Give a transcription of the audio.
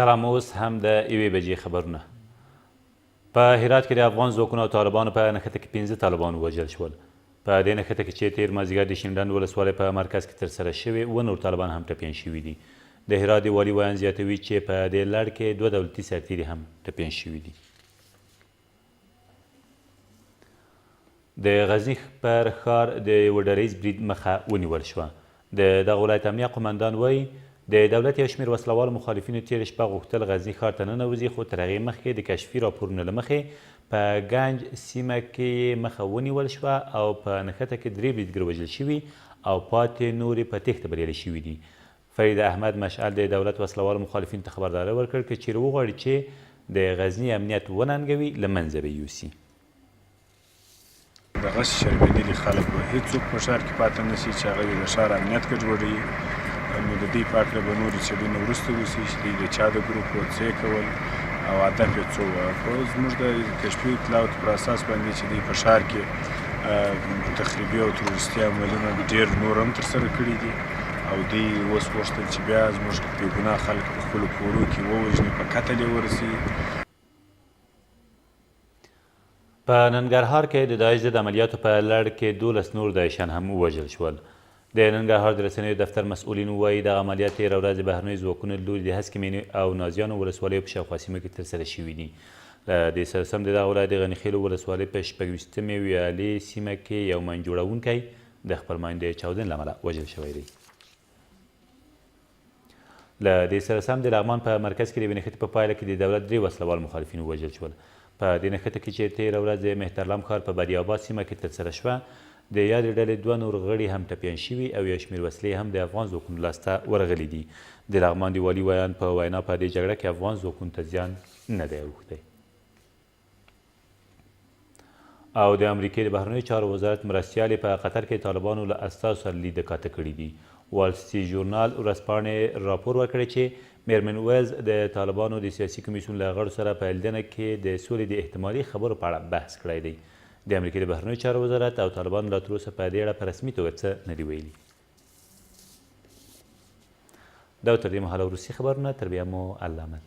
سلام، اوس هم د یوې بجې خبرونه. په هرات کې د افغان ځواکونو او طالبانو په نښته کې 5 طالبان ووژل شول. په دې نښته کې چې تېر مازیګر د شینډنډ ولسوالۍ په مرکز کې ترسره شوې، 7 نور طالبان هم ټپیان شوي دي. د هرات د والي ویاند زیاتوي چې په دې لړ کې 2 دولتي سرتېري هم ټپیان شوي دي. د غزني پر ښار د یوه ډله ییز برید مخه ونیول شوه. د دغه ولایت امنیه قومندان وايي، د دولت یو شمېر وسله والو مخالفینو تېره شپه غوښتل غزني ښار ته ننوځي، خو تر هغې مخکې د کشفي راپورونو له مخې په ګنج سیمه کې یې مخه ونیول شوه او په نښته کې 3 بریدګر وژل شوي او پاتې نور یې په تېښته بریالي شوي دي. فرید احمد مشعل د دولت وسله والو مخالفینو ته خبرداری ورکړ، که چېرې وغواړي چې د غزني امنیت وننګوي، له منځه به یې یوسي. دغسې شرمېدلي خلک به هېڅوک په ښار کې پاته نه شي چې هغه دې د ښار امنیت ګډوډوي. نو د دوی په هکله به نورې څېړنې وروسته وشي چې دوی د چا د ګروپ وو، څه یې کول او هدف یې څه و. خو زموږ د کشفي اطلاعاتو پر اساس باندې چې دوی په ښار کې تخریبي او تروریستي عملونه ډېر نور هم ترسره کړي دي او دوی اوس غوښتل چې بیا زموږ بې ګناه خلک په خپلو کورو کې ووژني، په قتل یې ورسوي. په ننګرهار کې د داعش ضد عملیاتو په لړ کې 12 نور داعشیان هم ووژل شول. د ننګرهار د رسنیو دفتر مسؤلین وايي، دغه عملیات تېره ورځ د بهرنیو ځواکونو له لوري د هسکې مېنې او نازیانو ولسوالیو په شاوخوا سیمو کې ترسره شوي دي. له دې سره سم د دغه ولایت د غني خېلو ولسوالۍ په 26مې ویالې سیمه کې یو ماین جوړونکی د خپل ماین د چاودنې له امله وژل شوی دی. له دې سره سم د لغمان په مرکز کې د یوې نښتې په پایله کې د دولت 3 وسلهوال مخالفین ووژل شول. په دې نښته کې چې تېره ورځ د مهترلام ښار په بدیع آباد سیمه کې ترسره شوه، د یادې ډلې 2 نور غړي هم ټپیان شوي او یو شمېر وسلې هم د افغان ځواکونو لاس ته ورغلي دي. د لغمان د والي ویاند په وینا په دې جګړه کې افغان ځواکونو ته زیان نه دی اوښتی. او د امریکې د بهرنیو چارو وزارت مرستیالې په قطر کې طالبانو له استازو سره لیده کاته کړي دي. وال سټریټ ژورنال ورځپاڼې راپور ورکړی چې میرمن ویلز د طالبانو د سیاسي کمیسیون له غړو سره په لیدنه کې د سولې د احتمالي خبرو په اړه بحث کړی دی. د امریکې د بهرنیو چارو وزارت او طالبانو لا تر اوسه په دې اړه په رسمي توګه څه نه دي ویلي. دا تر دې مهاله وروستي خبرونه، تر بیا مو الله مل.